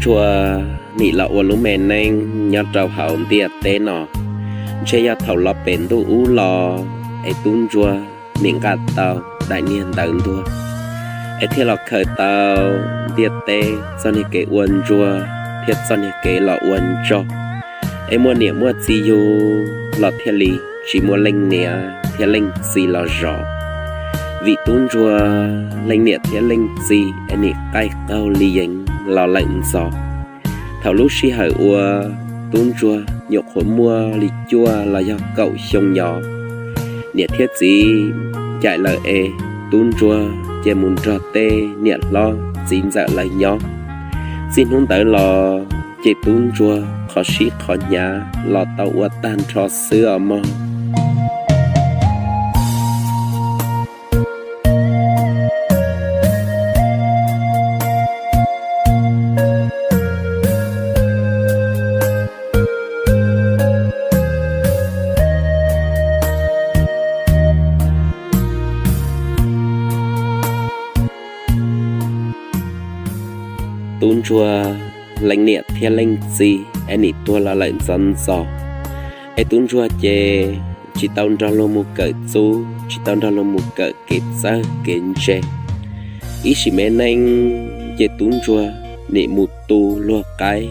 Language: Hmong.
Ntsuag nim los ua lub me neej nyob rau hauv ntiaj teb no, ntshe yog thaum los pem ntuj ub los es tub ntsuag nim nqa tau daim niag ntawv ntuag, es thiaj los khaws tau ntiaj teb txoj niag kev ua ntsuag thiab txoj niag kev los ua ntsuag, es muaj niam muaj txiv yug los thiaj li tsis muaj leej niam thiab leej txiv los zov. Vim tub ntsuag leej niam thiab leej txiv es nim qaij qaug li yeev los lawm ntxov. Thaum lub sij hawm uas tub ntsuag nyuam qhuav muaj li cuaj los yog kaum xyoo nyob, niam thiab txiv ncaim lawm es tub ntsuag ces mus nrog tej niam hlob txiv ntxawm lawv nyob. Txij hnub ntawd los ces tub ntsuag qhov sib qhov hnyav los tau ua tag nrho xwb os mog. Tub ntsuag leej niam thiab leej txiv es nim tuag los lawm ntxov ntxov, es tub ntsuag ces tsis tau nrog luag mus kawm txuj, tsis tau nrog luag mus kawm kev txawj kev ntse. Ib sim me neej ces tub ntsuag nim mus tu luag qaib